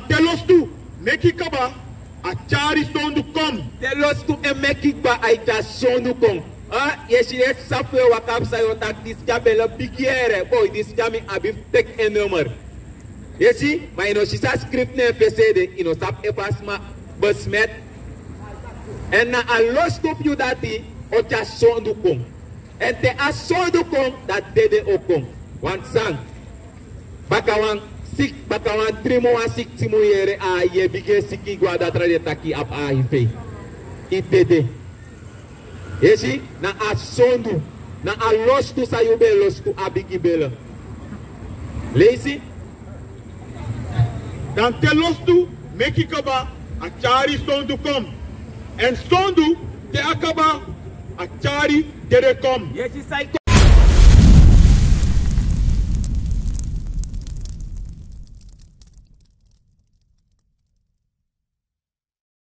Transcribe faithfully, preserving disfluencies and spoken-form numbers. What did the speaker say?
Te lostu meki kaba, a tyari sondu kon. Te lostu e meki kaba, a e tyari sondu kon. A, yu e si, yu e sabi fu yu e waka psa, yu o taki disi dya bele bigi yere, boi, disi dya mi abi fu teki en nummer. Yu e si, ma yu no si san skrifi na en fesi ede, yu no sabi efu a sma besmet. Èn na a lostu fu yu dati o tyari sondu kon. Èn te a sondu kon, dan dede o kon. Wan san? Baka wan sik, baka wan dri mun, wan siki mun yere, a yu e bigin e siki go na datra, den taki yu abi H I V. Yu dede. Yu e si, na a sondu, na a lostu san yu ben lostu a bigi bele. Leisi. Dan te lostu meki kaba, a tyari sondu kon. Èn sondu, te a kaba, a tyari dede kon. Yu e si san e kon.